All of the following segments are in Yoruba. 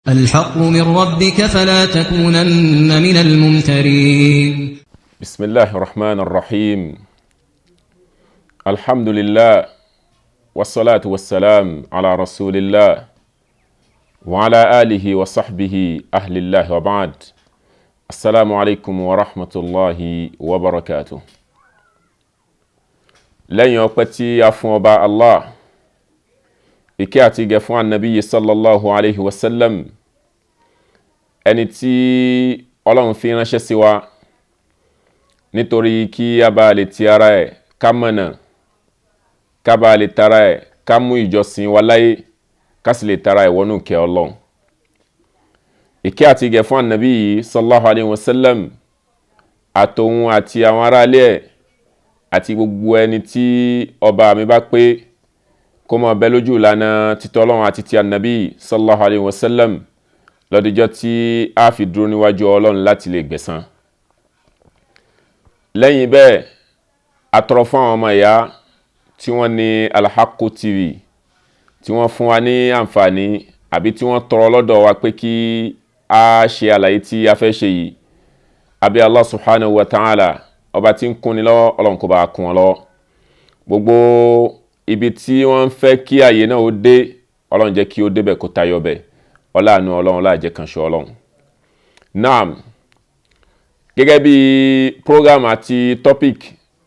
الحق من ربك فلا تكونن من الممترين. بسم الله الرحمن الرحيم. الحمد لله والصلاة والسلام على رسول الله وعلى آله وصحبه أهل الله وبعد. السلام عليكم ورحمة الله وبركاته. Lẹ́yìn ọpẹ́ tí a fún ọba Allah, ìkẹ́ àti ìgẹ̀ fún anabi sallallahu alayhi wa sallam, ẹni tí Ọlọ́run fi ránṣẹ́ sí wa nítorí kí a bá lè ti ara ẹ̀ ká mọ̀nà, ká bá lè tara ẹ̀ ká mú ìjọsìn wa láyé, ká sì lè tara ẹ̀ wọnú ìkẹ́ Ọlọ́run. Ìkẹ́ àti ìgẹ̀ fún anabi sallallahu alayhi wa sallam, àtòun àti àwọn aráalé ẹ̀ àti gbogbo ẹni tí ọba mi bá pé kó máa bẹ lójú ìlànà títọ́ Ọlọ́run àti ti anabi sallallahu alayhi wa sallam lọ́díjọ́ tí a fi dúró níwájú Ọlọ́run láti lè gbẹ̀san. Lẹ́yìn bẹ́ẹ̀, a tọrọ fún àwọn ọmọ ìyá tí wọ́n ní Alhaqqu TV, tí wọ́n fún wa ní àǹfààní àbí tí wọ́n tọrọ lọ́dọ̀ wa pé kí a ṣe àlàyé tí a fẹ́ ṣe yìí. Àbí Allah subhanahu wa ta'ala, ọba tí ń kúnni lọ́wọ́, Ọlọ́run kó bá kún wọn lọ́wọ́. Gbogbo ibi tí wọ́n ń fẹ́ kí àyè náà ó dé, Ọlọ́run jẹ́ kí ó débẹ̀ kó tayọ bẹ̀. Ọláàánú Ọlọ́run láàjẹ́ kan ṣo Ọlọ́run. Naam, gẹ́gẹ́ bí program àti topic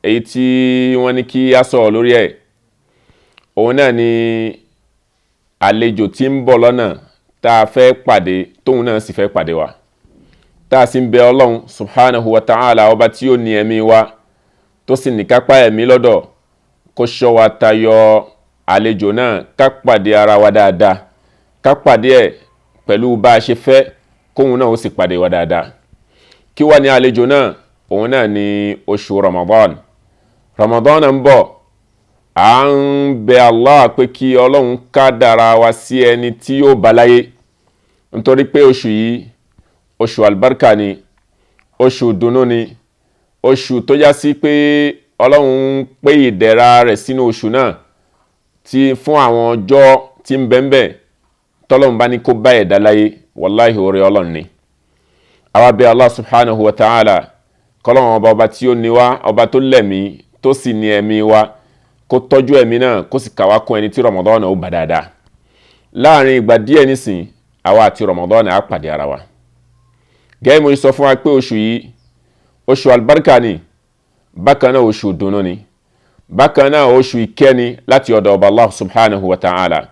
èyí tí wọ́n ní kí a sọ̀rọ̀ lórí ẹ̀, òun náà ni àlejò tí ń bọ̀ lọ́nà tá a fẹ́ pàdé, tóun náà sì fẹ́ pàdé wa, tá a sì ń bẹ Ọlọ́run subhanahu wa ta'ala, ọba tí ó ní ẹ̀mí wa tó sì ní kápá ẹ̀mí lọ́dọ̀, kó ṣọ́ wa tayọ àlejò náà, ká pàdé ara wa dáadáa, ká pàdé ẹ̀ pẹ̀lú bá a ṣe fẹ́, kóun náà ó sì pàdé wa dáadáa. Kí wá ní àlejò náà? Òun náà ni oṣù Ramadan. Ramadan náà ń bọ̀. À ń bẹ Allah pé kí Ọlọ́run ká dára wa sí ẹni tí yóò bá láyé, nítorí pé oṣù yìí oṣù albarka ni, oṣù dùnnú ni, oṣù tó já sí pé Ọlọ́run ń pé ìdẹ̀ra rẹ̀ sínú oṣù náà tí fún àwọn ọjọ́ tí ń bẹ ń bẹ, tọ́lọ́run bá ní kó bá ẹ̀dá láyé, wàláhì oore Ọlọ́run ni. Àwa bẹ̀ Allah subhanahu wa ta'ala, kọ́lọ́run ọba, ọba tí ó ní wá, ọba tó lẹ̀mí tó sì ní ẹ̀mí wa, kó tọ́jú ẹ̀mí náà, kó sì kàwá kún ẹni tí Ramadan ó bá dáadáa. Láàrin ìgbà díẹ̀ nísìn, àwa àti Ramadan á pàdé ara wa. Gẹ́gẹ́ mo sọ fún wa pé oṣù yìí oṣù albarka ni, bákan náà oṣù dùnnú ni, bákan náà oṣù ìkẹ́ni láti ọ̀dọ̀ ọba Allah subhanahu wa ta'ala.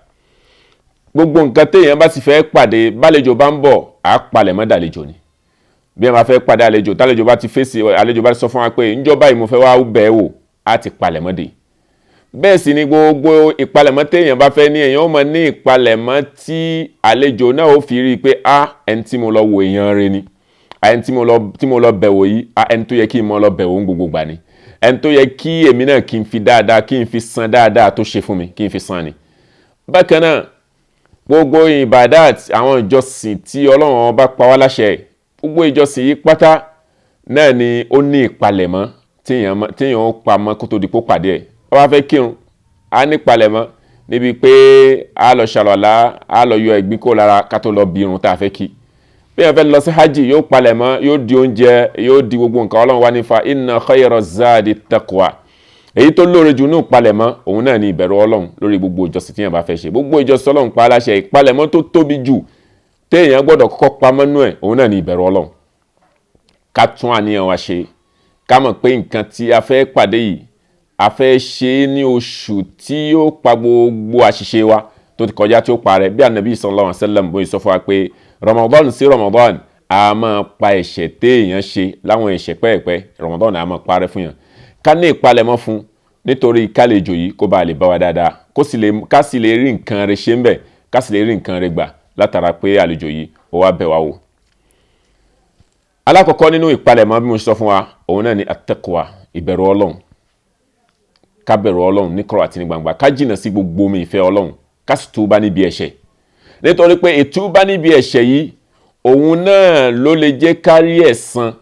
Gbogbo nǹkan téèyàn bá sì fẹ́ pàdé, bálejò bá ń bọ̀, á palẹ̀ mọ́ dàlejò ni. Bí ẹ máa fẹ́ pàdé àlejò, tálejò bá ti fèsì, àlejò bá ti sọ fún wa pé ńjọ́ báyìí mo fẹ́ wá bẹ̀ ẹ́ wò, á ti palẹ̀ mọ́ dé. Bẹ́ẹ̀ sì ni gbogbo ìpalẹ̀mọ́ téèyàn bá fẹ́ ní, èèyàn ó máa ní ìpalẹ̀mọ́ tí àlejò náà ó fi rí i pé a ẹni tí mo lọ wo èèyàn rẹ ni, ẹni tí mo lọ bẹ̀ wò yìí, a ẹni tó yẹ kí n mọ lọ bẹ̀ wò ń gbogbo gbà ni, ẹni tó yẹ kí èmi náà kí n fi dáadáa, kí n fi san dáadáa tó ṣe fún mi, kí n fi san ni. Bákan náà, gbogbo ìbàdàt, àwọn ìjọsìn tí Ọlọ́run ọba pa wá láṣẹ, gbogbo ìjọsìn yìí pátá náà ni ó ní ìpalẹ̀mọ́ téèyàn ó pamọ́ kó tó di pó pàdé ẹ̀. Wọ́n bá fẹ́ kírun, á ní ìpalẹ̀mọ́ níbi pé á lọ ṣàlọ́lá, á lọ yọ ẹ̀gbin kó lára ká tó lọ bí irun tá a fẹ́ kí. Bí èèyàn fẹ́ lọ sí hajj, yóò palẹ̀mọ́, yóò di oúnjẹ, yóò di gbogbo nǹkan. Ọlọ́run wá ní fa inna khayra zadi taqwa. Èyí tó lóore jù ní ìpalẹ̀mọ́, òun náà ni ìbẹ̀rù Ọlọ́run lórí gbogbo ìjọsìn tí èèyàn bá fẹ́ ṣe. Gbogbo ìjọsìn Ọlọ́run pa aláṣẹ, ìpalẹ̀mọ́ tó tóbi jù téèyàn gbọ́dọ̀ kọ́kọ́ pamọ́ nú ẹ̀, òun náà ni ìbẹ̀rù Ọlọ́run. Ká tún àníyàn wa ṣe, ká mọ̀ pé nǹkan tí a fẹ́ pàdé yìí, a fẹ́ ṣe é ní oṣù tí yóò pa gbogbo àṣìṣe wa tó ti kọjá, tí ó parẹ́. Bí anabi sallallahu alaihi wasallam bóyá sọ fún wa pé Ramadan sí Ramadan, a máa pa ẹ̀ṣẹ̀ téèyàn ṣe láwọn ẹ̀ṣẹ̀ pẹ́ẹ̀pẹ́, Ramadan a máa parẹ́ fún yàn. Ká ní ìpalẹ̀mọ́ fún nítorí kálejò yìí kó bá lè bá wa dáadáa, kó sì lè ká sì lè rí nǹkan rẹ̀ ṣe ń bẹ̀, ká sì lè rí nǹkan rẹ̀ gbà látara pé àlejò yìí ó wá bẹ̀ wá wò. Alákọ̀ọ́kọ́ nínú ìpalẹ̀mọ́, bí mo ṣe sọ fún wa, òun náà ni at-taqwa, ìbẹ̀rù Ọlọ́run. Ká bẹ̀rù Ọlọ́run ní kọ̀rọ̀ àti ní gbangba, ká jìnnà sí gbogbo omi ìfẹ́ Ọlọ́run, ká sì túbá níbi ẹ̀ṣẹ̀, nítorí pé ìtúbá níbi ẹ̀ṣẹ̀ yìí, òun náà ló lè jẹ́ kárí ẹ̀san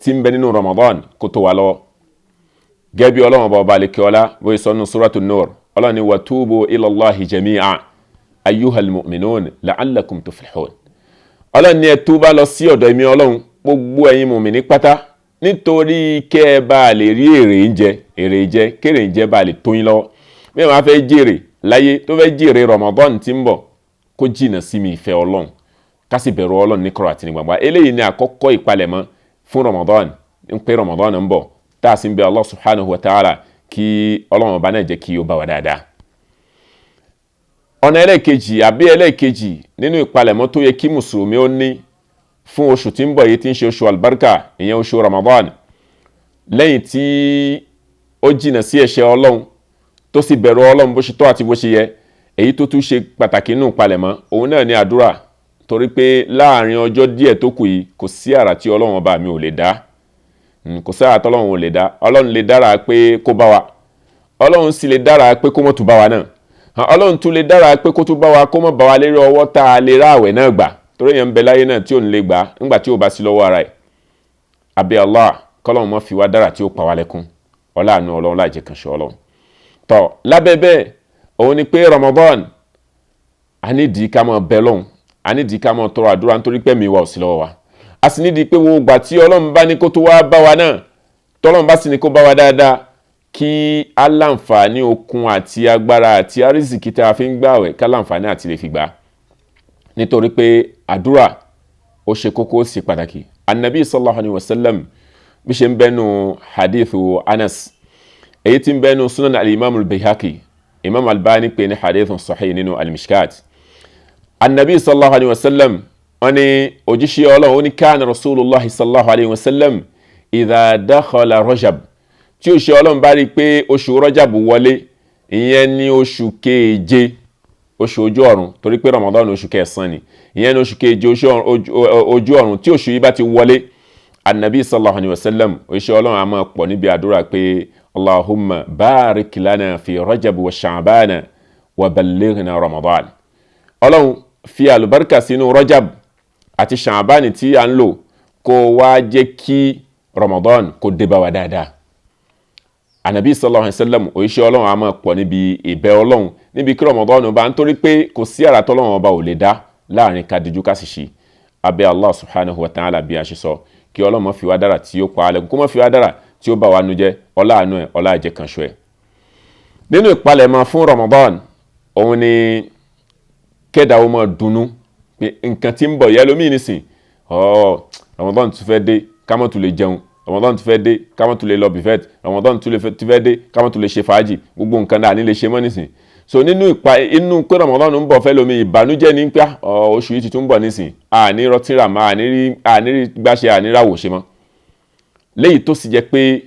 tí ń bẹ nínú Ramadan kó tó wà lọ́wọ́. Gẹ́gẹ́ bí Ọlọ́run ọba àlekè ọlá bóyá sọ nínú Suratu Nur, Ọlọ́run ní wa tubu ilallahi jami'a ayyuhal mu'minun la'allakum tuflihun. Ọlọ́run ní ẹ túbá lọ sí ọ̀dọ̀ èmi Ọlọ́run, gbogbo ẹ̀yin mùmínì pátá, nítorí kẹ́ ẹ bá lè rí èrè ń jẹ, èrè jẹ, kéré ń jẹ bá lè tó yín lọ́wọ́. Bí wọ́n fẹ́ jèrè láyé, tó fẹ́ jèrè Ramadan tí ń bọ̀, kó jìnnà sí mi ìfẹ́ Ọlọ́run, ká sì bẹ̀rù Ọlọ́run ní kọ̀rọ̀ àti ní gbangba. Eléyìí ni àkọ́kọ́ ìpalẹ̀mọ́ fún Ramadan, ń pé Ramadan ń bọ̀, tá a sì ń bẹ Allah subhanahu wa ta'ala kí Ọlọ́run ọba náà jẹ́ kí ó bá wa dáadáa. Ọ̀nà ẹlẹ́ẹ̀kejì àbí ẹlẹ́ẹ̀kejì nínú ìpalẹ̀mọ́ tó yẹ kí mùsùlùmí ó ní fún oṣù tí ń bọ̀ yìí, tí ń ṣe oṣù albarka, ìyẹn oṣù Ramadan, lẹ́yìn tí ó jìnà sí ẹ̀ṣẹ̀ Ọlọ́run, tó sì bẹ̀rù Ọlọ́run bó ṣe tọ́ àti bó ṣe yẹ, èyí tó tún ṣe pàtàkì nínú ìpalẹ̀mọ́ òun náà ní àdúrà. Torí pé láàrin ọjọ́ díẹ̀ tó kù yìí, kò sí àrà tí Ọlọ́run ọba mi ò lè dá, kò sí àrà tí Ọlọ́run ò lè dá. Ọlọ́run lè dára pé kó bá wa, Ọlọ́run sì lè dára pé kó mọ̀ tún bá wa náà, Ọlọ́run tún lè dára pé kó tún bá wa, kó mọ̀ bá wa lérí ọwọ́ tá a lè rá àwẹ̀ náà gbà, torí èèyàn ń bẹ láyé náà tí ò ní lè gbà nígbà tí ò bá sí lọ́wọ́ ara ẹ̀. Àbí Allah kọ́lọ́run mọ́ fi wá dára tí ó pa wá lẹ́kún, ọláàánú Ọlọ́run láìjẹ́ kan ṣe Ọlọ́run. Tọ́ lábẹ́ bẹ́ẹ̀, òun ni pé Ramadan a nídìí ká máa bẹ lọ́hùn, a nídìí ká máa tọrọ àdúrà, nítorí pé ẹ̀mí wa ò sí lọ́wọ́ wa. A sì nídìí pé wo gbà tí Ọlọ́run bá ní kó tó wá bá wa náà, tọ́lọ́run bá sì ní kó bá wa dáadáa, kí á láǹfààní okun àti agbára àti àrísìkí tá a fi ń gbààwẹ̀, ká láǹfààní àti lè fi gbà á. Nítorí pé àdúrà ó ṣe kókó, ó sì pàtàkì. Anabi sallallahu alayhi wa sallam, bí ṣe ń bẹnu hadithu Anas, èyí tí ń bẹnu sunan al-imam al-Bayhaqi, imam Albani pè ní hadithun sahih nínú al-Mishkat, anabi sallallahu alayhi wa sallam, wọ́n ní òjíṣẹ́ Ọlọ́run, ó ní kana rasulullah sallallahu alayhi wa sallam idha dakhala Rajab. Tí òṣìṣẹ́ Ọlọ́run bá rí i pé oṣù Rajab wọlé, ìyẹn ní oṣù keje, oṣù ojú ọ̀run, torí pé Ramadan oṣù kẹsàn-án ni, ìyẹn ní oṣù keje ojú ọ̀run, tí oṣù yìí bá ti wọlé, anabi sallallahu alayhi wa sallam, òṣìṣẹ́ Ọlọ́run a máa pọ̀ níbi àdúrà pé Allahumma barik lana fi Rajab wa Sha'bana wa ballighna Ramadan. Ọlọ́run fi àlùbáríkà sínú Rajab àti Sha'bani tí a ń lò, kó wá jẹ́ kí Ramadan kó dé bá wa dáadáa. Anabi sallallahu alayhi wa sallam, òṣìṣẹ́ Ọlọ́run a máa pọ̀ níbi ìbẹ̀ Ọlọ́run níbi kí Ramadan bá ń, torí pé kò sí àrà tọ́lọ́run ọba ò lè dá láàrin kadijú ká sì ṣe. Abẹ́ Allah subhanahu wa ta'ala, bí a ṣe sọ, kí Ọlọ́run má fi wá dára tí ó pa á lẹ́kùn, kó má fi wá dára tí ó bá wa nu jẹ́, ọlá àánú ẹ̀, ọlá àjẹ kan ṣo ẹ̀. Nínú ìpalẹ̀mọ́ fún Ramadan, òun ni kẹ́dà ó máa dunnú pé nǹkan tí ń bọ̀ yẹ lómi nísìn, ọ̀ Ramadan tún fẹ́ dé, ká má tún lè jẹun, Ramadan tún fẹ́ dé, ká má tún lè lọ buffet, Ramadan tún fẹ́ dé, ká má tún lè ṣe fàájì, gbogbo nǹkan náà ní lè ṣe mọ́ nísìn. So nínú ìpa inú pé Ramadan ń bọ̀ fẹ́ lómi, ìbànújẹ́ ní pé oṣù yìí ti tún bọ̀ nísìn, àní rọtíra mọ́, àní rí gbáṣe, àní ráwò ṣe mọ́. Léyìí tó sì jẹ́ pé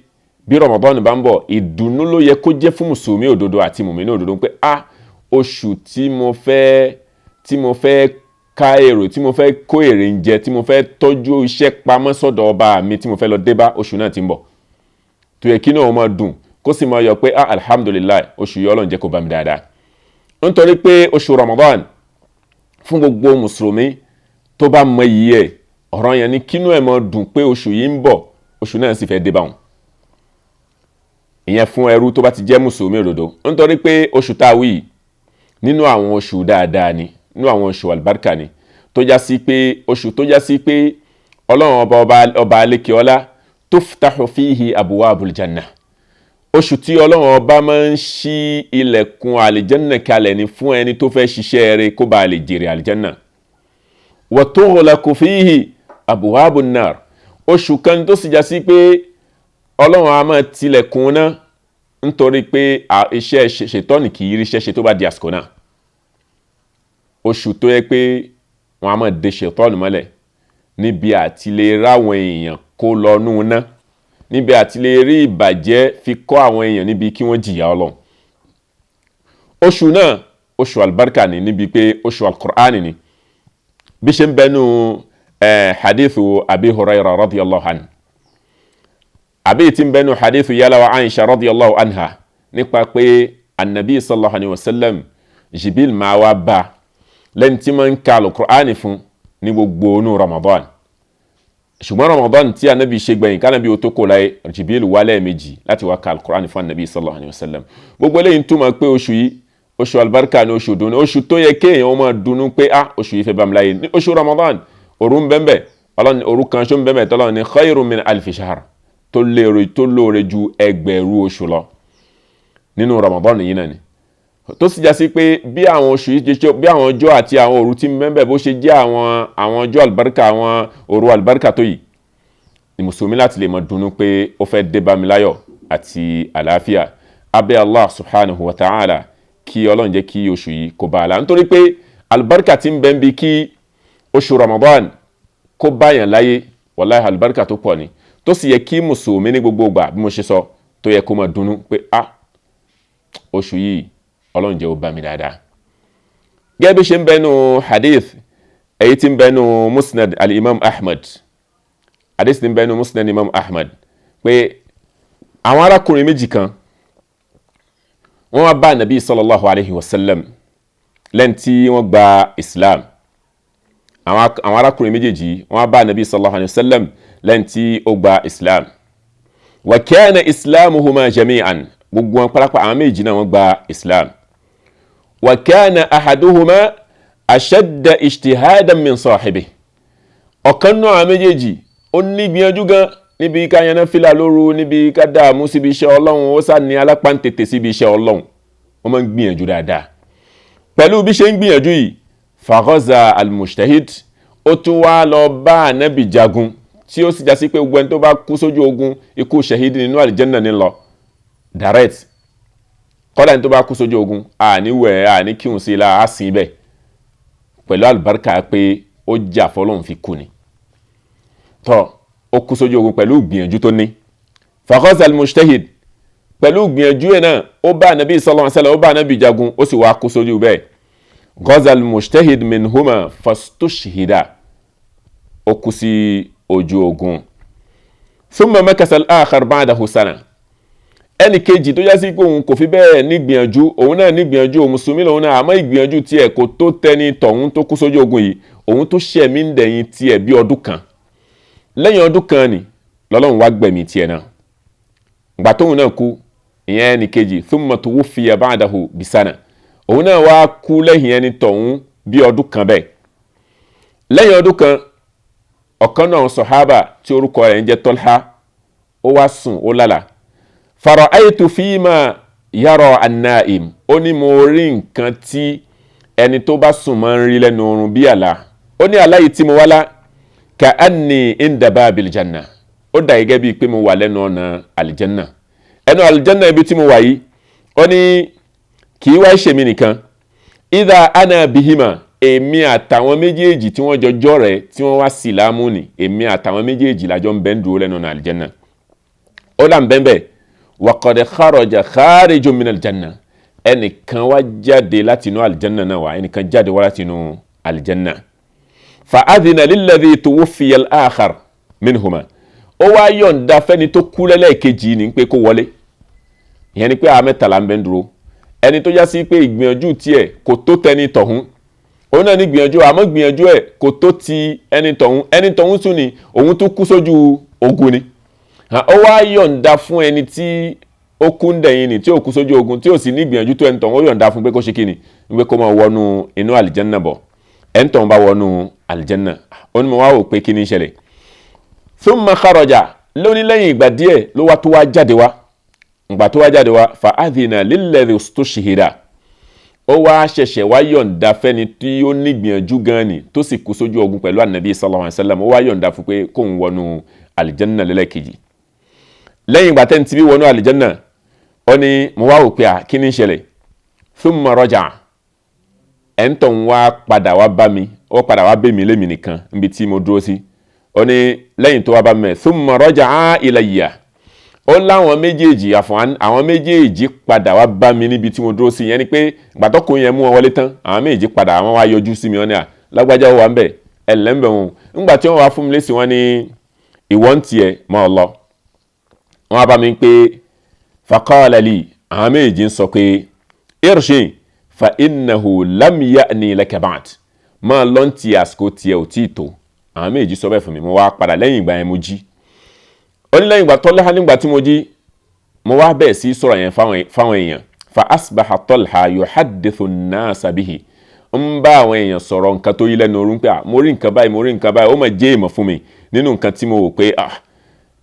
bí Ramadan bá ń bọ̀, ìdùnnú ló yẹ kó jẹ́ fún mùsùlùmí òdodo àti mùmínì òdodo pé a oṣù tí mo fẹ́ ká èrò, tí mo fẹ́ kó èrè ń jẹ, tí mo fẹ́ tọ́jú iṣẹ́ pamọ́ sọ́dọ̀ ọba mi, tí mo fẹ́ lọ dé bá, oṣù náà ti ń bọ̀. Tó yẹ kí náà ó máa dùn, kó sì máa yọ pé ah alhamdulillah, oṣù yìí Ọlọ́run jẹ́ kó bá mi dáadáa. Nítorí pé oṣù Ramadan fún gbogbo mùsùlùmí tó bá mọ iyì ẹ̀, ọ̀rọ̀ yẹn ni kínú ẹ̀ máa dùn pé oṣù yìí ń bọ̀, oṣù náà sì fẹ́ dé bá wọn. Ìyẹn fún ẹrú tó bá ti jẹ́ mùsùlùmí òdodo. Nítorí pé oṣù tá a wí nínú àwọn oṣù dáadáa ni, nínú àwọn oṣù àlùbáríkà ni, tó já sí pé oṣù tó já sí pé Ọlọ́run ọba ọba alékè ọlá tuftahu fihi abwabul janna, oṣù tí Ọlọ́run ọba máa ń ṣí ilẹ̀kùn àlìjẹ́nà kalẹ̀ ni fún ẹni tó fẹ́ ṣiṣẹ́ rẹ̀ kó bá lè jèrè àlìjẹ́nà. Wa tughlaqu fihi abwabun nar, oṣù kan tó sì já sí pé Ọlọ́run á máa tilẹ̀kùn náà, nítorí pé iṣẹ́ ṣètọ́nì kì í ríṣẹ́ ṣe tó bá di àsìkò náà. Oṣù tó yẹ pé wọn a máa de ṣètọ́nì mọ́lẹ̀ níbi àti lè ráwọn èèyàn kó lọ nú ná, níbi àti lè rí ìbàjẹ́ fi kọ́ àwọn èèyàn níbi kí wọ́n jìyà Ọlọ́run. Oṣù náà oṣù albarka ni, níbi pé oṣù alkur'ani ni, bí ṣe ń bẹnu hadithu Abi Hurairah radiyallahu anhu, àbí tí ń bẹnu hadithu yálà wa Aisha radiyallahu anha, nípa pé anabi sallallahu alayhi wa sallam, Jibril máa wá bá lẹ́ni tí máa ń ka alukur'ani fún ní gbogbo inú Ramadan. Ṣùgbọ́n Ramadan tí anabi ṣe gbẹ̀yìn kánabi ó tó kò láyé, Jibril wá lẹ́ẹ̀mejì láti wá ka alukur'ani fún anabi sallallahu alayhi wa sallam. Gbogbo eléyìí ń túmọ̀ pé oṣù yìí oṣù albarka ni, oṣù dùnú, oṣù tó yẹ kéèyàn máa dunnú pé ah oṣù yìí fẹ́ bá mi láyé ní oṣù Ramadan. Òru ń bẹ́ẹ̀ bẹ́ẹ̀, Ọlọ́run, òru kan ṣó ń bẹ́ẹ̀ bẹ́ẹ̀ tọ́lọ́run ní khayrun min alfi shahr, tó lóore, tó lóore ju 1000 oṣù lọ nínú Ramadan yìí náà ni. Tó sì já sí pé bí àwọn oṣù yìí ṣe, bí àwọn ọjọ́ àti àwọn òru tí ń bẹ́ẹ̀ bẹ́ẹ̀ bó ṣe jẹ́ àwọn ọjọ́ àlùbáríkà, àwọn òru àlùbáríkà tó yìí ni, mùsùlùmí láti lè mọ dunnú pé ó fẹ́ dé bá mi láyọ̀ àti àlàáfíà. Abẹ́ Allah subhanahu wa ta'ala kí Ọlọ́run jẹ́ kí oṣù yìí kó bá a la, nítorí pé àlùbáríkà tí ń bẹ ń bi kí oṣù Ramadan kó báyàn láyé, wàláhì, àlùbáríkà tó pọ̀ ni, tó sì yẹ kí mùsùlùmí ní gbogbo ìgbà, bí mo ṣe sọ, tó yẹ kó máa dunnú pé, ah, oṣù yìí, Ọlọ́run jẹ́ ó bá mi dáadáa. Gẹ́gẹ́ bí ṣe ń bẹnu hadith èyí tí ń bẹnu Musnad al-Imam Ahmad, hadith tí ń bẹnu Musnad Imam Ahmad, pé àwọn arákùnrin méjì kan, wọ́n wá bá Nabi sallallahu alayhi wa sallam lẹ́yìn tí wọ́n gba Islam. Àwọn arákùnrin méjèèjì, wọ́n wá bá Nabi sallallahu alayhi wa sallam lẹ́yìn tí ó gba Islam. Wa kana islamuhuma jami'an, gbogbo wọn pátápátá, àwọn méjì náà, wọ́n gba Islam. Wa kana ahaduhuma ashadda ijtihadan min sahibihi. Ọ̀kan náà àwọn méjèèjì, ó ní gbìyànjú gan níbi ká yan náfìlà lóru, níbi ká dààmú síbi iṣẹ́ Ọlọ́run. Ó sá ní alápáǹtètè síbi iṣẹ́ Ọlọ́run, wọ́n máa ń gbìyànjú dáadáa. Pẹ̀lú bí ṣe ń gbìyànjú yìí, faghaza al-mujtahid, ó tún wá lọ bá Ànábì jagun, tí ó sì já sí pé gbogbo ẹni tó bá kú sójú ogun, ikú ṣahidi, nínú àlìjẹ́nà ní lọ direct. Kọ́dà ní tó bá kú sójú ogun, àní wẹ̀, àní kírun sí i la, á sìn bẹ́ẹ̀ pẹ̀lú àlùbáríkà pé ó jà fọlọ́run fi kú ni. Tọ́ ó kú sójú ogun pẹ̀lú ìgbìyànjú tó ní. Faghaza al-mujtahid, pẹ̀lú ìgbìyànjú ẹ̀ náà, ó bá Ànábì sallallahu alaihi wasallam, ó bá Ànábì jagun, ó sì wá kú sójú bẹ́ẹ̀. Ghaza al-mujtahid minhuma fastushhida, ó kú sí ojú ogun. Thumma makasa al-akhar ba'dahu sana. Ẹnì kejì tó jásí pé òun kò fi bẹ́ẹ̀ nígbìyànjú, òun náà nígbìyànjú, òun mùsùlùmí lòun náà, àmọ́ ìgbìyànjú tiẹ̀ kò tó tẹni tọ̀hún tó kú sójú ogun yìí. Òun tó ṣẹ̀mí ń dẹ̀yìn tiẹ̀ bí ọdún kan. Lẹ́yìn ọdún kan ni lọ́lọ́run wá gbẹ̀mí tiẹ̀ náà. Ìgbà tóun náà kú, ìyẹn ẹnì kejì, thumma tuwuffiya ba'dahu bisana, òun náà wá kú lẹ́yìn ẹni tọ̀hún bí ọdún kan bẹ́ẹ̀. Lẹ́yìn ọdún kan, ọ̀kan náà sọ̀hábà tí orúkọ rẹ̀ ń jẹ́ Tọ́lá, ó wá sùn, ó lálàá. Fara'aytu fima yara an-na'im, ó ní mo rí nǹkan tí ẹni tó bá sùn máa ń rí lẹ́nu oorun bí àlá. Ó ní àlá yìí tí mo wá lá, ka anni inda babil janna, ó dà gẹ́gẹ́ bíi pé mo wà lẹ́nu ọ̀nà àlìjẹ́nà. Ẹnu àlìjẹ́nà ibi tí mo wà yìí, ó ní kì í wá ṣèmi nìkan. Idha ana bihima, èmi àtàwọn méjèèjì tí wọ́n jọjọ́ rẹ̀ tí wọ́n wá sí láàmú ni, èmi àtàwọn méjèèjì lájọ ń bẹ́ ń dúró lẹ́nu ọ̀nà àlìjẹ́nà. Ó là ń bẹ́ẹ̀ bẹ́ẹ̀. Wa qad kharaja kharijun minal janna, ẹnìkan wá jáde láti inú àlìjẹ́nà náà wá, ẹnìkan jáde wá láti inú àlìjẹ́nà. Fa adhina lilladhi tuwuffiya al-akhar minhuma, ó wá yọ̀ǹda fẹ́ni tó kú lẹ́lẹ́kejì ní pé kó wọlé. Ìyẹn ni pé àwọn mẹ́tàlá ń bẹ́ ń dúró. Ẹni tó já sí pé ìgbìyànjú tiẹ̀ kò tó tẹni tọ̀hún, òun náà ní gbìyànjú, àmọ́ gbìyànjú ẹ̀ kò tó ti ẹni tọ̀hún. Ẹni tọ̀hún tún ni òun tó kú sójú ogun ni. Ó wá yọ̀ǹda fún ẹni tí ó kú ń dẹ̀yìn ni, tí ó kú sójú ogun, tí ó sì ní gbìyànjú tó ẹni tọ̀hún, ó yọ̀ǹda fún pé kó ṣe kíni, pé kó máa wọnú inú àlìjẹ́nnà bọ̀. Ẹni tọ̀hún bá wọnú àlìjẹ́nnà, ó ní mo wá wò pé kí ni ń ṣẹlẹ̀. Thumma kharaja, lóní lẹ́yìn ìgbà díẹ̀ ló wá tó wá jáde wá. Ìgbà tó wá jáde wá, fa adhina lilladhi ustushhida, ó wá ṣẹ̀ṣẹ̀ wá yọ̀ǹda fẹ́ni tí ó ní gbìyànjú gan ni, tó sì kú sójú ogun pẹ̀lú ànàbí sallallahu alaihi wasallam, ó wá yọ̀ǹda fún pé kóun wọnú àlìjẹ́nnà lẹ́lẹ́kejì. Lẹ́yìn ìgbà tẹ́ni tí bí wọnú àlìjẹ́nnà, ó ní mo wá wò pé à, kí ni ń ṣẹlẹ̀? Thumma raja, ẹ̀ ń tọ̀ ń wá padà wá bá mi, ó padà wá bẹ̀ mí lémi nìkan níbi tí mo dúró sí. Ó ní lẹ́yìn tó wá bá mi, thumma raja'a ilayya, ó láwọn méjèèjì àfọ̀n, àwọn méjèèjì padà wá bá mi níbi tí mo dúró sí. Yẹn ni pé gbàtọ́kùn yẹn mú wọn wọlé tán, àwọn méjèèjì padà, àwọn wá yọjú sí mi. Wọn ní, à, lágbájá, ó wà ń bẹ̀, ẹ̀ lẹ́ ń bẹ̀ wọn. Ńgbà tí wọ́n wá fún mi lésì, wọn ní ìwọ ń tiẹ̀ máa lọ. Wọ́n wá bá mi pé faqala li, àwọn méjèèjì ń sọ pé irji fa innahu lam ya'ni laka ba'd, máa lọ ń tiẹ̀, àsìkò tiẹ̀ ò tí ì tó. Àwọn méjèèjì sọ bẹ́ẹ̀ fún mi, mo wá padà. Lẹ́yìn ìgbà yẹn, mo jí. Ó ní lẹ́yìn ìgbà Tọ́lá, nígbà tí mo jí, mo wá bẹ̀ẹ̀ sí sọ̀rọ̀ yẹn fáwọn èèyàn. Fa asbaha Talha yuhaddithu an-nasa bihi. Ń bá àwọn èèyàn sọ̀rọ̀ nǹkan tó yí lẹ́nu orun pé ah, mo rí nǹkan báyìí, mo rí nǹkan báyìí, ó mà jẹ́ ìmọ̀ fún mi nínú nǹkan tí mo wò pé ah,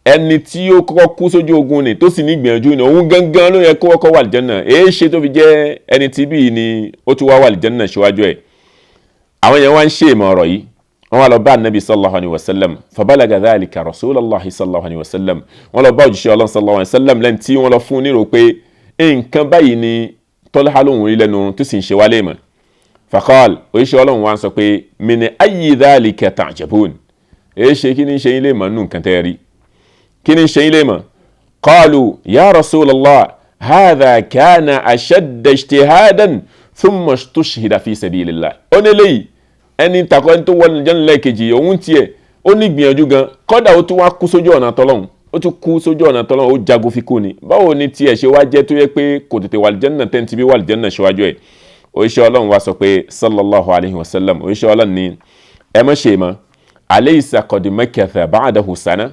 ẹni tí ó kọ́kọ́ kú sójú ogun ni tó sì ní gbìyànjú ni, òun gangan ló yẹ kó kọ́kọ́ wà lìjánná. Èé ṣe tó fi jẹ́ ẹni tí bíi ni ó tún wá wà lìjánná síwájú ẹ̀? Àwọn yẹn wá ń ṣe ìmọ̀ ọ̀rọ̀ yìí. Wọ́n wá lọ bá anabi sallallahu alayhi wa sallam. Fabalaga dhalika rasulallah sallallahu alayhi wa sallam. Wọ́n lọ bá òjíṣẹ́ Ọlọ́run sallallahu alayhi wa sallam lẹ́yìn tí wọ́n lọ fún nírò pé nǹkan báyìí ni Tọ́lá lòun rí lẹ́nu tó sì ń ṣe wálé mọ̀. Faqal, òjíṣẹ́ Ọlọ́run wá ń sọ pé min ayyi dhalika ta'jabun, èé ṣe kí ni ṣe yín lè mọ̀ nù nǹkan tẹ́ rí, kí ni ṣe yín lè mọ̀? Qalu ya rasulallah hadha kana ashadda ijtihadan thumma istushhida fi sabilillah. Ó ní léyìí ẹni takọ ẹni tó wọ jẹ́nu lẹ́ẹ̀kejì, òun tiẹ̀ ó ní gbìyànjú gan, kọ́dà ó tún wá kú sójú ọ̀nà tọ́lọ́hún, ó tún kú sójú ọ̀nà tọ́lọ́hún, ó jagun fi kú ni. Báwo ni tiẹ̀ ṣe wá jẹ́ tó yẹ pé kò tètè wà lìjẹ́nà tẹ́ntì bí wà lìjẹ́nà ṣíwájú ẹ̀? Òjíṣẹ́ Ọlọ́run wá sọ pé sallallahu alayhi wa sallam, òjíṣẹ́ Ọlọ́run ní ẹ má ṣe mọ́, alaysa qad makatha ba'dahu sana.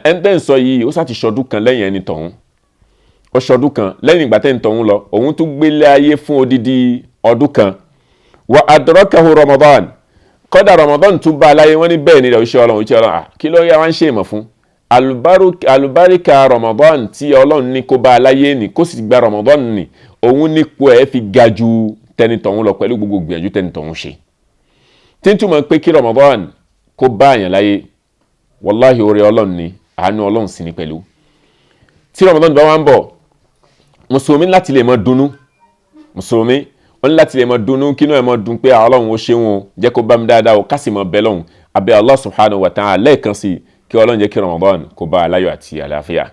Ẹni tẹ́ ń sọ yìí ó sá ti ṣọdún kan lẹ́yìn ẹni tọ̀hún, ó ṣọdún kan lẹ́yìn ìgbà tẹ́ ń tọ̀hún lọ, òun tún gbélé ayé fún odidi ọdún kan. Wa adrakahu Ramadan, kọ́dà Ramadan tún bá aláyé. Wọ́n ní bẹ́ẹ̀ ni òjíṣẹ́ Ọlọ́run. Òjíṣẹ́ Ọlọ́run, kí ló yá wá ń ṣe ìmọ̀ fún alùbáríkà Ramadan tí Ọlọ́run ní kó bá aláyé ní kó sì gba Ramadan ní òun nípò ẹ̀ fi ga ju tẹni tọ̀hún lọ pẹ̀lú gbogbo gbìyànjú tẹni tọ̀hún ṣe. Tí ń túmọ̀ pé kí Ramadan kó bá àyàn láyé, wàláhì oore Ọlọ́run ni, àánú Ọlọ́run sì ni pẹ̀lú. Tí Ramadan bá wá ń bọ̀, mùsùlùmí láti lè mọ dunnú, mùsùlùmí ó ní láti lè mọ dunnú, kínú ẹ̀ mọ dùn pé Ọlọ́run ó ṣeun o, jẹ́ kó bá mi dáadáa o, ká sì mọ bẹ lọ́hùn abẹ́ Allah subhanahu wa ta'ala lẹ́ẹ̀kan sí kí Ọlọ́run jẹ́ kí Ramadan kó bá aláyọ̀ àti àlàáfíà.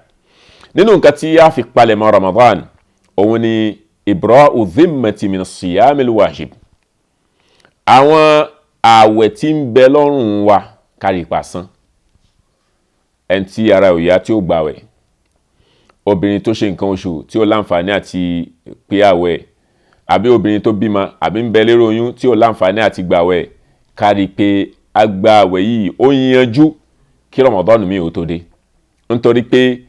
Nínú nǹkan tí a fi palẹ̀ mọ́ Ramadan, òun ni ibra'u dhimmati min siyamil wajib. Àwọn ààwẹ̀ tí ń bẹ lọ́rùn wa kárí ipa san. Ẹni tí ara ò yá tí ó gbàwẹ̀, obìnrin tó ṣe nǹkan oṣù tí ó láǹfààní àti pé àwẹ̀, àbí obìnrin tó bímọ àbí ń bẹ lérò oyún tí ó láǹfààní àti gbàwẹ̀, kárí pé agba àwẹ̀ yìí ó yanjú kí Ramadan mi ò tó dé. Nítorí pé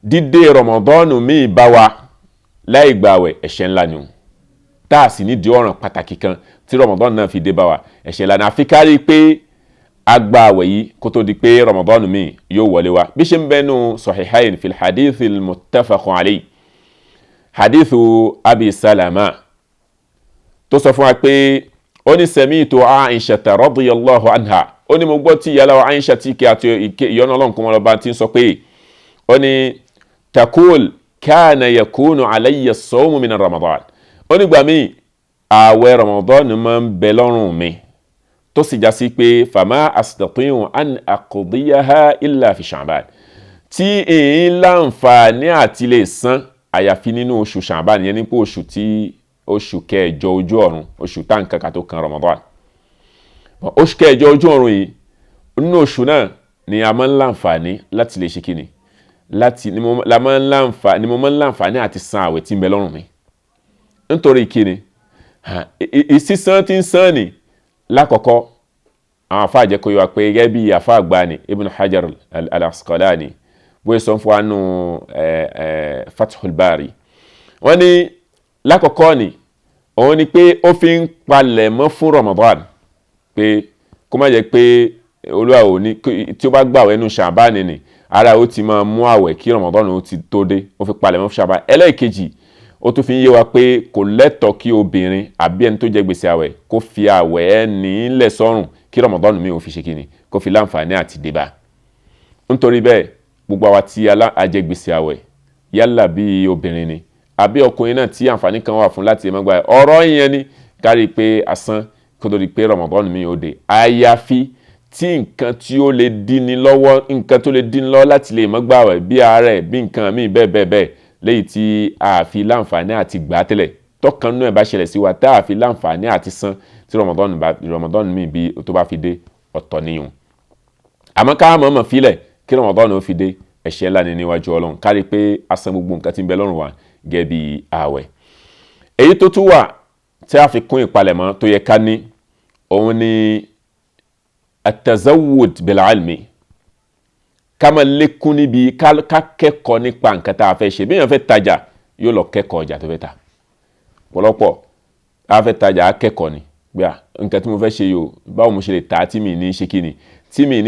dídé Ramadan mi bá wa láì gbàwẹ̀, ẹ̀ṣẹ̀ ńlá ni o, tá a sì nídìí ọ̀ràn pàtàkì kan tí Ramadan náà fi dé bá wa, ẹ̀ṣẹ̀ ńlá ni. Àfi kárí pé agba àwẹ̀ yìí kó tó di pé Ramadan mi yóò wọlé wa. Bí ṣe ń bẹnu Sahihain fil hadith al-muttafaq alayhi, hadithu Abi Salama tó sọ fún wa pé ó ní sami'tu Aisha radiyallahu anha, ó ní mo gbọ́ tí ìyá wa Aisha tí kí àti ìyọ́nà Ọlọ́run kó wọn lọ bá ti ń sọ pé ó ní takul kana yakunu alayya as-sawmu min Ramadan. Ó ní gbà mí ààwẹ̀ Ramadan máa ń bẹ lọ́rùn mi, tó sì já sí pé fama astati'u an aqdiyaha illa fi Sha'ban, tí èyí láǹfààní àti lè san àyàfi nínú oṣù Sha'ban, yẹn ní pé oṣù tí oṣù kẹjọ ojú ọ̀run, oṣù táǹkà ká tó kan Ramadan, oṣù kẹjọ ojú ọ̀run yìí, nínú oṣù náà ni a máa ń láǹfààní láti lè ṣe kíni, láti ni mo máa ń láǹfààní, mo máa ń láǹfààní àti san àwẹ̀ tí ń bẹ lọ́rùn mi. Nítorí kíni ìsísán tí ń san ni lákọ̀ọ́kọ́, àwọn àfáà jẹ́ kó yé wa pé gẹ́gẹ́ bí àfáà àgbà ni Ibn Hajar al-Asqalani bóyá sọ fún wa nù Fathul Bari, wọ́n ní lákọ̀ọ́kọ́ ni òun ni pé ó fi ń palẹ̀ mọ́ fún Ramadan, pé kó má jẹ́ pé Olúwa ò ní tí ó bá gbàwẹ̀ nínú Ṣàbáànì ni ara ó ti máa mú àwẹ̀ kí Ramadan ó ti tó dé, ó fi palẹ̀ mọ́ fún Ṣàbáànì. Ẹlẹ́ẹ̀kejì, ó tún fi ń yé wa pé kò lẹ́tọ̀ọ́ kí obìnrin àbí ẹni tó jẹ gbèsè àwẹ̀ kó fi àwẹ̀ ẹ̀ nílẹ̀ sọ́rùn kí Ramadan mi ò fi ṣe kíni, kó fi láǹfààní àti débà. Nítorí bẹ́ẹ̀ gbogbo àwa tí a jẹ gbèsè àwẹ̀, yálà bí obìnrin ni àbí ọkùnrin náà tí àǹfààní kan wà fún láti má gba ọ̀rọ̀ yẹn ni kárí pé asán kó tó di pé Ramadan mi ò dé. Àyàfi tí nǹkan tí ó lè dín ní lọ́wọ́, nǹkan tó lè dín ní lọ́wọ́ láti lè má gbààwẹ̀ bí àárẹ̀ bí nǹkan míì bẹ́ẹ̀ bẹ́ẹ̀ bẹ́ẹ̀ léyìí tí a fi láǹfààní àti gbà á tẹ́lẹ̀, tọkàn nú ẹ̀ bá ṣẹlẹ̀ sí wa tá a fi láǹfààní àti san tí Ramadan mi bí tó bá fi dé, ọ̀tọ̀ níyùn. Àmọ́ ká mọ̀ọ́mọ̀ filẹ̀ kí Ramadan ó fi dé, ẹ̀ṣẹ̀ ńlá ni níwájú Ọlọ́run. Kárí pé a san gbogbo nǹkan tí ń bẹ lọ́rùn wa gẹ́gẹ́ bí ààwẹ̀. Èyí tó tún wà tí a fi kún ìpalẹ̀mọ́ tó yẹ ká ní, òun ni at-tazawwud bil-ilmi, ká máa lékún níbi ká kẹ́kọ̀ọ́ nípa nǹkan tá a fẹ́ ṣe. Bí èèyàn fẹ́ tajà, yóò lọ kẹ́kọ̀ọ́ ọjà tó fẹ́ ta. Ọ̀pọ̀lọpọ̀ a fẹ́ tajà, á kẹ́kọ̀ọ́ ni. Gbà nǹkan tí mo fẹ́ ṣe yìí o, báwo mo ṣe lè tà á tí mi ní ṣe kíni, tí mi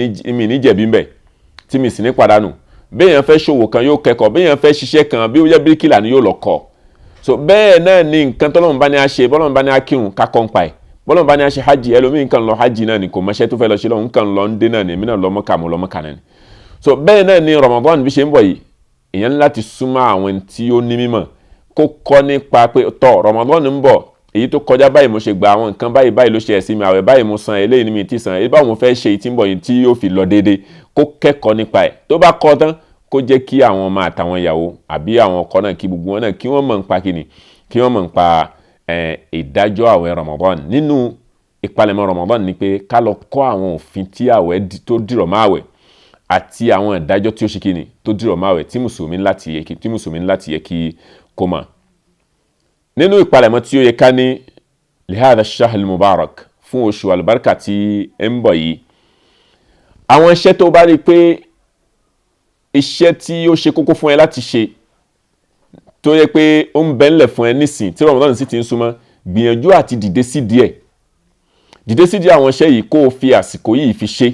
ní jẹ̀bi ńbẹ̀, tí mi sì ní pàdánù. Béèyàn fẹ́ ṣòwò kan yóò kẹ́kọ̀ọ́, béèyàn fẹ́ ṣiṣẹ́ kan bí ó jẹ́ bíríkìlà ni yóò lọ kọ́. So bẹ́ẹ̀ náà ni nǹkan tọ́lọ́run bá ní a ṣe, bọ́lọ́run bá ní a kírun ká kọ́ ń pa ẹ̀, bọ́lọ́run bá ní a ṣe hajj, ẹlòmíì nǹkan lọ hajj náà ni kò mọṣẹ́ tó fẹ́ lọ ṣe lọ́hùn, nǹkan lọ ń dé náà ni, èmi náà lọ Mọ́kà, mo lọ Mọ́kà náà ni. So bẹ́ẹ̀ náà ni Ramadan bí ṣe ń bọ̀ yìí, èèyàn ní láti súnmọ́ àwọn tí ó ní mímọ̀ kó kọ́ nípa pé tọ́ Ramadan ń bọ̀, èyí tó kọjá báyìí mo ṣe gba àwọn nǹkan báyìí báyìí ló ṣe ẹ̀sìn mi, àwẹ̀ báyìí mo san, eléyìí ni mi ti san, èyí báwo mo fẹ́ ṣe èyí tí ń bọ̀ yìí tí yóò fi lọ déédéé, kó kẹ́kọ̀ọ́ nípa ẹ̀. Tó bá kọ́ tán, kó jẹ́ kí àwọn ọmọ àtàwọn ìyàwó àbí àwọn ọkọ náà, kí gbogbo wọn náà kí wọ́n mọ̀ nípa kíni, kí wọ́n mọ̀ nípa ìdájọ́ àwẹ̀ Ramadan. Nínú ìpalẹ̀mọ́ Ramadan ni pé ká lọ kọ́ àwọn òfin tí àwẹ̀ tó dìrọ̀ mọ́ àwẹ̀ àti àwọn ìdájọ́ tí ó ṣe kíni tó dìrọ̀ mọ́ àwẹ̀ tí mùsùlùmí láti yẹ kí kó mọ̀. Nínú ìpalẹ̀mọ́ tí ó yẹ ká ní lihada shahl mubarak fún oṣù àlùbáríkà tí ń bọ̀ yìí, àwọn iṣẹ́ tó bá rí pé iṣẹ́ tí ó ṣe kókó fún ẹ láti ṣe tó yẹ pé ó ń bẹ ńlẹ̀ fún ẹ nísìn tí Ramadan sì ti ń súnmọ́, gbìyànjú àti dìde sí díẹ̀, dìde sí díẹ̀ àwọn iṣẹ́ yìí kó o fi àsìkò yìí fi ṣe,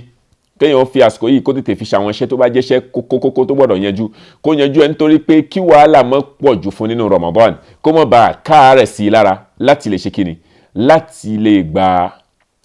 kéèyàn fi àsìkò yìí kó tètè fi ṣe àwọn iṣẹ́ tó bá jẹ́ṣẹ́ kókókókó tó gbọ́dọ̀ yanjú, kó yanjú ẹ nítorí pé kí wàhálà má pọ̀ jù fún nínú Ramadan, kó má bàa káàárẹ̀ sí i lára láti lè ṣe kíni, láti lè gba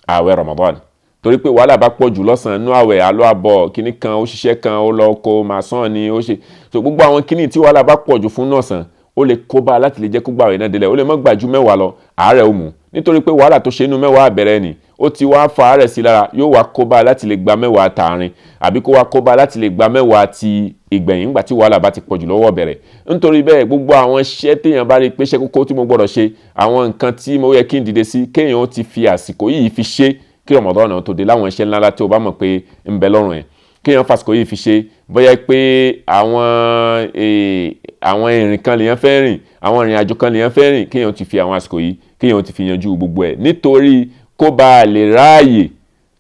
ààwẹ̀ Ramadan. Torí pé wàhálà bá pọ̀ jù lọ́sàn-án nú àwẹ̀, àlọ́ àbọ̀ kíní kan ó ṣiṣẹ́ kan ó lọ kó máa sàn ni ó ṣe, so gbogbo àwọn kíní tí wàhálà bá pọ̀ jù fún nọ̀sán ó lè kó bá láti lè jẹ́ kó gbà àwẹ̀ náà délẹ̀, ó lè má gbà ju 10 lọ, àárẹ̀ ó mú, nítorí pé wàhálà tó ṣe inú 10 àbẹ̀rẹ̀ ni ó ti wá fa àárẹ̀ sí lára, yóò wá kó bá láti lè gba 10 tààrin àbí kó wá kó bá láti lè gba 10 ti ìgbẹ̀yìn nígbà tí wàhálà bá ti pọ̀jù lọ́wọ́ bẹ̀rẹ̀. Nítorí bẹ́ẹ̀ gbogbo àwọn iṣẹ́ téèyàn bá rí pé iṣẹ́ kókó tí mo gbọ́dọ̀ ṣe, àwọn nǹkan tí mo yẹ kí n dìde sí, kéèyàn ó ti fi àsìkò yìí fi ṣe kí Ramadan náà tó dé, láwọn iṣẹ́ ńláńlá tí o bá mọ̀ pé ń bẹ lọ́rùn ẹ̀, kéèyàn fàsìkò yìí fi ṣe. Bóyá pé àwọn ìrìn kan lèèyàn fẹ́ rìn, àwọn ìrìn àjò kan lèèyàn fẹ́ rìn, kéèyàn ti fi àwọn àsìkò yìí kéèyàn ti fi yanjú gbogbo ẹ̀, nítorí kó bá a lè ráàyè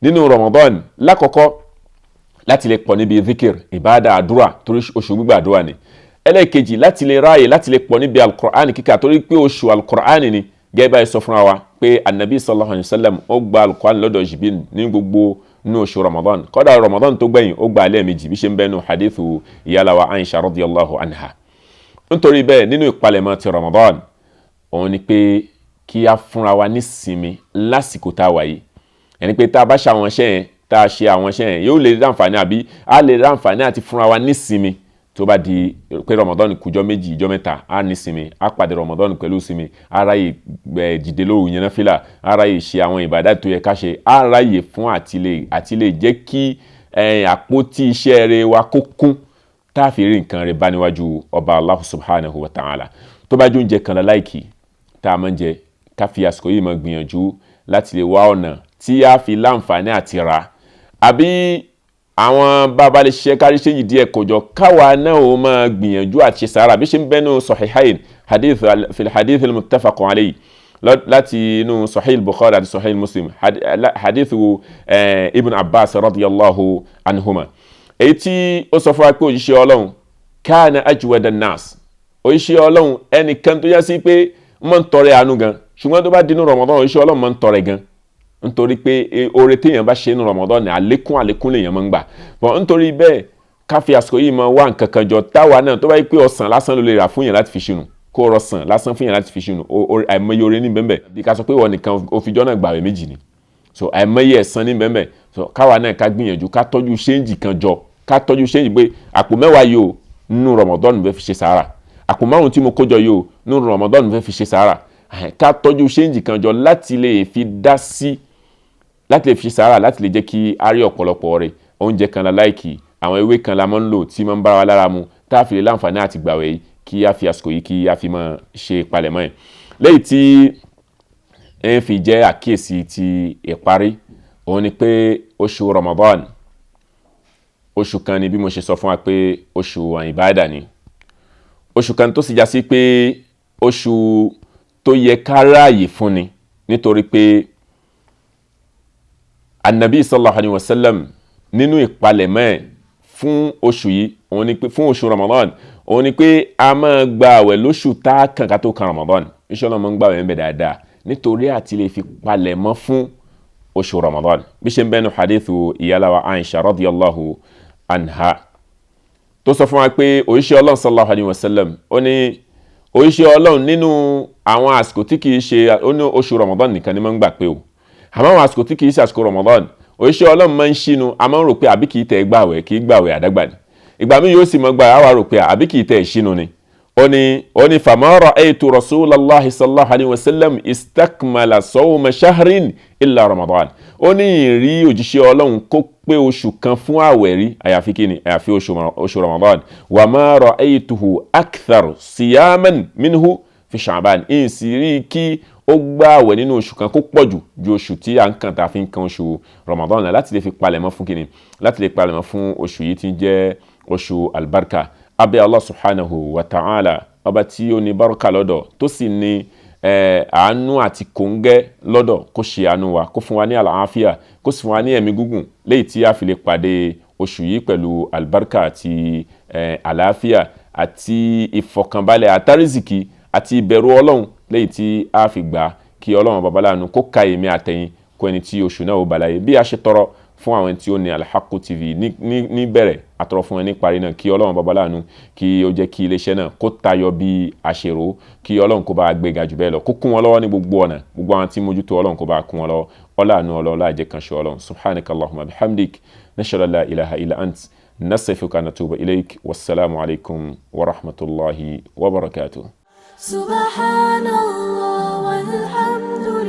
nínú Ramadan lákọ̀ọ́kọ́ láti lè pọ̀ níbi zikir, ìbáàdà, àdúrà, torí oṣù gbígbà àdúrà ni. Ẹlẹ́ẹ̀kejì, láti lè ráàyè láti lè pọ̀ níbi alukur'an kíkà, torí pé oṣù alukur'an ni. Gẹ́gẹ́ báyìí sọ fúnra wa pé anabi sallallahu alayhi wa sallam ó gba alukur'an lọ́dọ̀ Jibril ní gbogbo nínú oṣù Ramadan, kódà Ramadan tó gbẹ̀yìn ó gba lẹ́ẹ̀mejì bí ṣe ń bẹ́nu hadithu ìyálàwà Aisha radiyallahu anha. Nítorí bẹ́ẹ̀ nínú ìpalẹ̀mọ́ ti Ramadan òun ni pé kí a fúnra wa nísinmi lásìkò tá a wà yìí, ẹni pé tá a bá ṣe àwọn iṣẹ́ yẹn, tá a ṣe àwọn iṣẹ́ yẹn yóò lè ráǹfààní àbí a lè ráǹfààní àti fúnra wa nísinmi. Tó bá di pé Ramadan kù jọ́ 2 ìjọ́ 3, á nísinmi, á pàdé Ramadan pẹ̀lú sinmi, á ráyè dìde lóru yẹn náfìlà, á ráyè ṣe àwọn ìbádà tó yẹ ká ṣe, á ráyè fún àti lè jẹ́ kí àpótí iṣẹ́ rere wa kó kún, tá a fi rí nǹkan rẹ̀ bá níwájú ọba Allah subhanahu wa ta'ala. Tó bá jẹ́ oúnjẹ kan láìkì tá a máa ń jẹ, ká fi àsìkò yìí máa gbìyànjú láti lè wá ọ̀nà tí a fi láǹfààní àti rà, àbí àwọn bàbá lè ṣiṣẹ́ kárí ṣe yìí díẹ̀ kọjọ, káwa náà ó máa gbìyànjú àti ṣe sàárà bí ṣe ń bẹ́nu Sahihain hadith fil hadith al-muttafaq alayhi láti inú Sahih Bukhari àti Sahih Muslim, hadith Ibn Abbas radiyallahu anhuma, èyí tí ó sọ fún wa pé òjíṣẹ́ Ọlọ́run kana ajwada an-nas, òjíṣẹ́ Ọlọ́run ẹnìkan tó yá sí pé máa ń tọrẹ àánú gan, ṣùgbọ́n tó bá dínú Ramadan òjíṣẹ́ Ọlọ́run máa ń tọrẹ gan, nítorí pé oore téèyàn bá ṣe nínú Ramadan ní àlékún àlékún lèèyàn máa ń gbà. Bọ́n nítorí bẹ́ẹ̀ ká fi àsìkò yìí máa wá nǹkan kan jọ táwa náà tó bá yí pé ọsàn lásán ló lè rà fún yàn láti fi ṣìnù, kó rọsàn lásán fún yàn láti fi ṣìnù, àìmọye oore ní bẹ́ẹ̀ bí ká sọ pé ìwọ nìkan òfijọ́ náà gbàwẹ̀ 2 ni, so àìmọye ẹ̀san ní bẹ́ẹ̀. So káwa náà ká gbìyànjú ká tọ́jú ṣéǹjì kan jọ, ká tọ́jú ṣéǹjì pé àpò 10 yìí o nínú Ramadan fẹ́ fi ṣe sàárà, àpò 5 tí mo kó jọ yìí o nínú Ramadan fẹ́ fi ṣe sàárà, ká tọ́jú ṣéǹjì kan jọ láti lè fi dá sí, láti lè fi sàárà, láti lè jẹ́ kí a rí ọ̀pọ̀lọpọ̀ rẹ̀. Oúnjẹ kan la láìkì, àwọn ewé kan la máa ń lò tí máa ń bára wa lára mu, tá a fi lè láǹfààní àti gbàwẹ̀ yìí, kí a fi àsìkò yìí kí a fi máa ṣe ìpalẹ̀mọ́ ẹ̀. Lẹ́yìn tí ẹ fi jẹ́ àkíyèsí ti ìparí, òun ni pé oṣù Ramadan oṣù kan ni bí mo ṣe sọ fún wa pé oṣù ìbádà ni, oṣù kan tó sì já sí pé oṣù tó yẹ ká ráàyè fún ni, nítorí pé anabi sallallahu alayhi wa sallam nínú ìpalẹ̀mọ́ ẹ̀ fún oṣù yìí, òun ni pé fún oṣù Ramadan, òun ni pé a máa gba àwẹ̀ lóṣù tá a kàn ká tó kan Ramadan. Inshallah máa ń gba àwẹ̀ ń bẹ̀ dáadáa Nítorí àti lè fi palẹ̀ mọ́ fún oṣù Ramadan. Bí ṣe ń bẹ́nu hadithu ìyáláwa Aisha radiyallahu anha, tó sọ fún wa pé òjíṣẹ́ Ọlọ́run sallallahu alayhi wa sallam, ó ní òjíṣẹ́ Ọlọ́run nínú àwọn àsìkò tí kìí ṣe, ó ní oṣù Ramadan nìkan ni máa ń gbà pé o, àmọ́ àwọn àsìkò tí kìí ṣe àsìkò Ramadan, òjíṣẹ́ Ọlọ́run máa ń ṣínu. A máa ń rò pé àbí kìí tẹ̀ gbàwẹ̀, kìí gbàwẹ̀ àdágbà ni. Ìgbà míì yóò sì mọ́ gbà, àwa rò pé àbí kìí tẹ̀ ṣínu ni. Ó ní fama ra'aytu rasulallahi sallallahu alayhi wa sallam istakmala sawma shahrin illa Ramadan. Ó ní ìrí òjíṣẹ́ Ọlọ́run kó pé oṣù kan fún àwẹ̀ rí, àyàfi kíni? Àyàfi oṣù Ramadan. Wa ma ra'aytuhu akthar siyaman minhu fi Sha'ban. Ìyìn sì rí kí ó gbà àwẹ̀ nínú oṣù kan kó pọ̀ jù ju oṣù tí à ń kàn tá a fi ń kan oṣù Ramadan náà, láti lè fi palẹ̀mọ́ fún kíni? Láti lè palẹ̀mọ́ fún oṣù yìí tí ń jẹ́ oṣù albarka. Abẹ́ Allah subhanahu wa ta'ala, ọba tí ó ní baraka lọ́dọ̀, tó sì ní àánú àti kòńgẹ́ lọ́dọ̀, kó ṣe àánú wa, kó fún wa ní àlàáfíà, kó sì fún wa ní ẹ̀mí gígùn léyìí tí a fi lè pàdé oṣù yìí pẹ̀lú albarka àti àlàáfíà àti ìfọ̀kànbalẹ̀ àtàrísìkì àti ìbẹ̀rù Ọlọ́run léyìí tí a fi gbà. Kí Ọlọ́run babaláàánú kó ka èmi àtẹ̀yìn kó ẹni tí oṣù náà ó balaye. Bí a ṣe tọrọ fún àwọn tí ó ní Alhaqqu TV ní bẹ̀rẹ̀, àtọrọ fún ẹ ní parí náà, kí Ọlọ́run babaláàánú kí ó jẹ́ kí iléeṣẹ́ náà kó tayọ bí àṣèrò, kí Ọlọ́run kó bá gbéga jù bẹ́ẹ̀ lọ, kó kún wọn lọ́wọ́ ní gbogbo ọ̀nà. Gbogbo àwọn tí mójútó, Ọlọ́run kó bá kún wọn lọ́wọ́. Ọláàánú ọlọ́ọ̀lá àjẹ kan ṣe Ọlọ́run. Subhanaka allahumma bihamdik, nashhadu an la ilaha illa ant, nastaghfiruka wa natubu ilayk. Wassalamu alaykum wa rahmatullahi wa barakatuh. سبحان الله والحمد.